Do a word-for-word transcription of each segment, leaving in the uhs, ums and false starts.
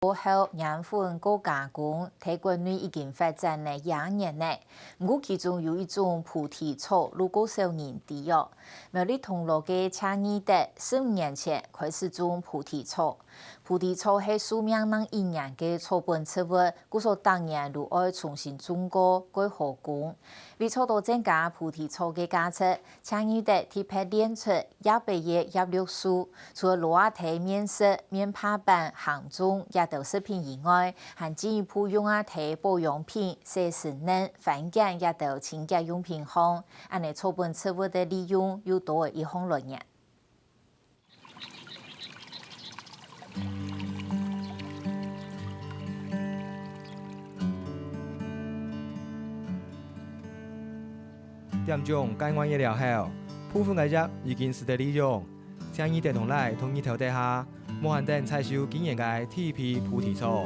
過後染粉過加工，在國內已經發展了廿年了。毋過其中有一種菩提草，就較少人知哦。苗栗銅鑼个謝義德十五年前開始種菩提草。菩提草係壽命當一年个草本植物，故所逐年就愛重新種過，蓋好供。為做到增加菩提草个價值， 謝義德特別煉出一百葉葉綠素，除了攞來面食、面帕粄、烘粽這兜食品以外，還進一步用啊在保養品、洗身乳、番梘這兜清潔用品項，恁呢草本植物个利用又多了一項來源。 點種該椏葉了後，部分个葉已經使得利用。謝義德同倈同日頭底下，無閒等採收今年个第一批菩提草。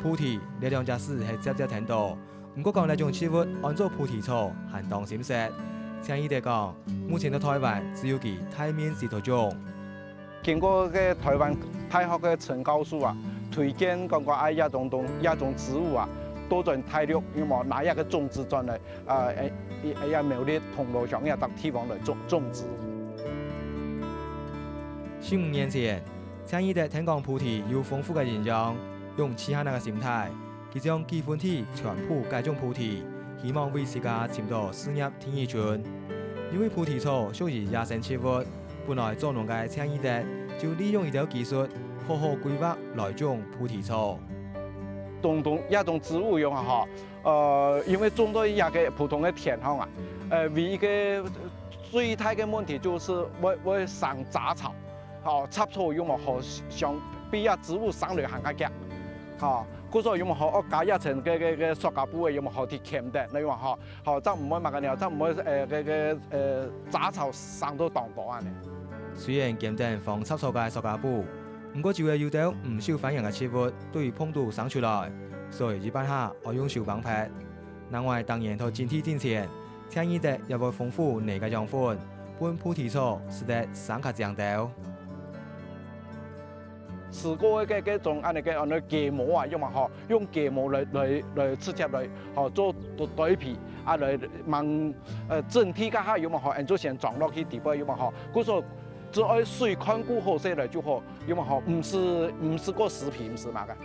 菩提這兩隻字係輒輒聽到， 毋過講這種植物安做菩提草，還當新式。謝義德講，目前在臺灣只有佢大面積在種。經過个臺灣大學个陳教授啊，推薦講講啊，這種東，這種植物啊，倒轉大陸，有無拿這个種子轉來，呃，誒，誒，誒，苗栗銅鑼鄉這搭地方來種，種植。十五年前，謝義德聽講菩提有豐富个營養，用試看仔个心態， 佢將幾分地全部改種菩提，希望為自家尋到事業第二春。因為菩提草屬於野生植物，本來做農个謝義德就利用這兜技術，好好規劃來種菩提草。東東這種植物用啊吼，呃，因為種到一個普通个田項啊，呃，唯一个最大个問題就係會，會生雜草。 吼，雜草有無好，相比這植物生來還較遽。吼，故所有無好，愛加一層个，个，个塑膠布个，有無好去扲等，有無好，好，正毋會麼个呢，正毋會，呃，个，个，呃，雜草生到當多恁呢。雖然扲等防雜草个塑膠布，毋過就會有兜毋受歡迎个植物對碰肚生出來，所以一般下愛用手幫拍。另外，逐年在整地進前， 謝義德也會豐富泥个養分，分菩提草使得生較靚兜。試過个，个種恁呢个，恁呢雞毛啊，有無吼？用雞毛來，來，來直接來，吼，做堆，堆肥啊，來吂，呃，整地該下有無吼？恁就先裝落去底背有無吼？故所只愛水看顧好勢來就好，有無吼？毋使，毋使過施肥，毋使麼个。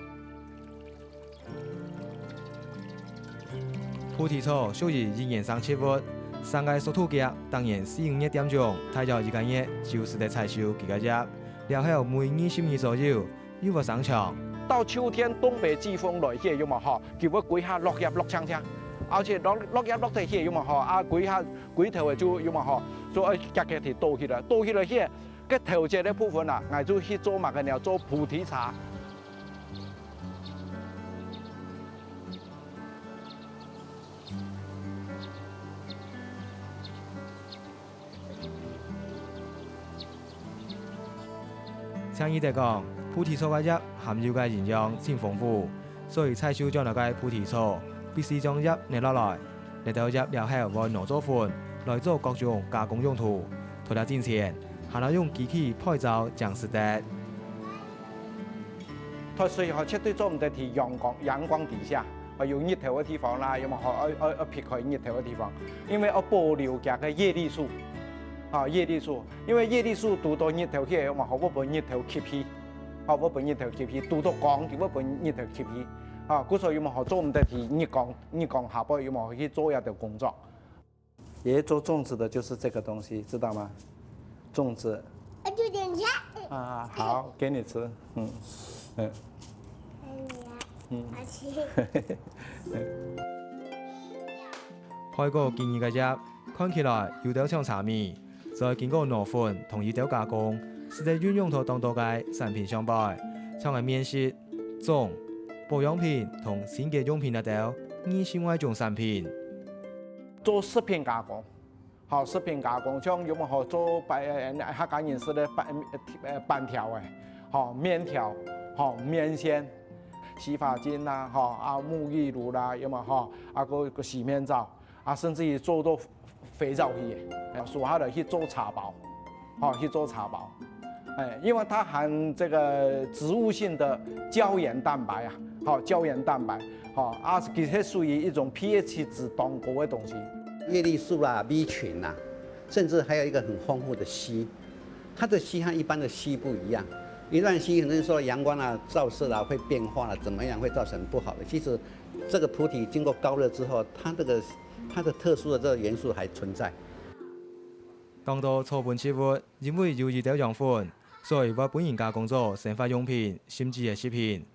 菩提草屬於一年生植物，生个速度遽，逐年四五月點種，大約一個月就使得採收佢个葉，了後每二十日左右又會生長。到秋天東北季風來歇有無吼，佢會歸下落葉落淨淨，而且落，落葉落忒歇有無吼，啊歸下，歸頭个就有無吼，所以遽遽地倒起來，倒起來歇，該頭節个部分啊，𠊎就去做麼个呢？做菩提茶。 謝義德講，菩提草个葉含有个營養真豐富，所以採收轉來个菩提草，必須將葉捏落來，捏到葉了後會磨做粉，來做各種加工用途。除了進前，還愛用機器焙燥正食得。 脫水吼，絕對做毋得在陽光，陽光底下，啊，有日頭个地方啦，有無吼？愛，愛，愛避開日頭个地方，因為愛保留佢个葉綠素，啊，葉綠素，因為葉綠素堵到日頭去，有無吼？會分日頭吸去，啊，會分日頭吸去，堵到光，佢會分日頭吸去，啊，故所有無吼？做毋得在日光，日光下背有無去做這兜工作。 爺爺做粽子的就是這個東西，知道嗎？粽子。我有點像。啊，好，給你吃。嗯，嗯，嗯，嗯。開過幾日个葉，看起來有兜像茶米，再經過磨粉同一兜加工，使得運用到當多个產品上背，像係麵食、粽、保養品同清潔用品這兜，二十外種產品。 做食品加工，吼，食品加工，像有無好做粄，呃，客家人食个粄，呃，粄條个，吼，麵條，吼，麵線，洗髮精啦，吼，啊，沐浴乳啦，有無吼？啊，个，个洗面皂，啊，甚至於做到肥皂去个，啊，所下來去做茶包，吼，去做茶包。哎，因為它含這個植物性的膠原蛋白啊，好，膠原蛋白，好，啊，其實屬於一種pH值當高的東西。葉綠素啦、B群啦，甚至還有一個很豐富的硒，它的硒和一般的硒不一樣。一般硒可能說陽光啊、照射啦會變化了，怎麼樣會造成不好的。其實這個菩提經過高熱之後，它這個它的特殊的這個元素還存在。當多草本植物，因為有一兜養分，所以會分人加工做生活用品，甚至係食品。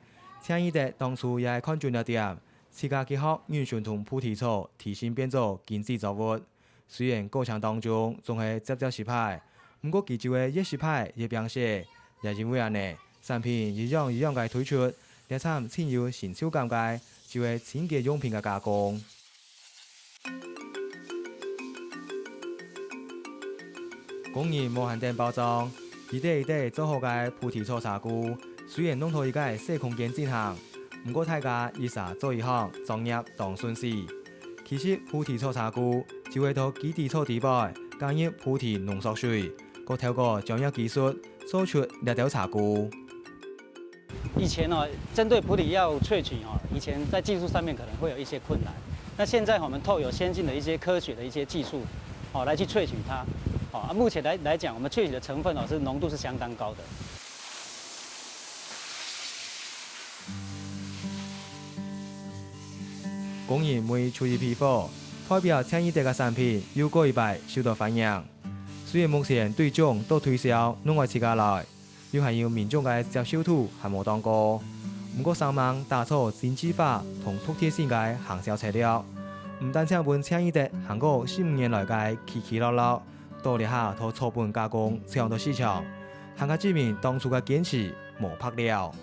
鄭義德當初也係看準這點，自家結合人參同菩提草，提前變做經濟作物。雖然過程當中總係輒輒失敗，毋過佢就係越失敗越拚勢，也因為恁呢，產品一樣一樣个推出，這站盡有成就感个，就係清潔用品个加工。 工人無閒等包裝，一垤一垤做好个菩提草茶鈷，雖然弄到一個細空間進行，毋過大家一儕做一項，作業當順序。其實菩提草茶鈷就係到基底草底背加入菩提濃縮水，過透過專業技術做出這兜茶鈷。 以前呢，針對菩提要萃取哦，以前在技術上面可能會有一些困難。那現在我們透有先進的一些科學的一些技術，哦，來去萃取它。哦，啊，目前來來講，我們萃取的成分哦是濃度是相當高的。工人每出一批貨，代表鄭義德个產品又過一擺受到歡迎。雖然目前對種到推銷攏愛自家來， 又還有民眾个接受度還無當高。毋過生猛打造精緻化同獨特性个行銷策略，毋單淨分鄭義德行過十五年來个起起落落，到這下討草本加工搶到市場，還較證明當初个堅持無白了。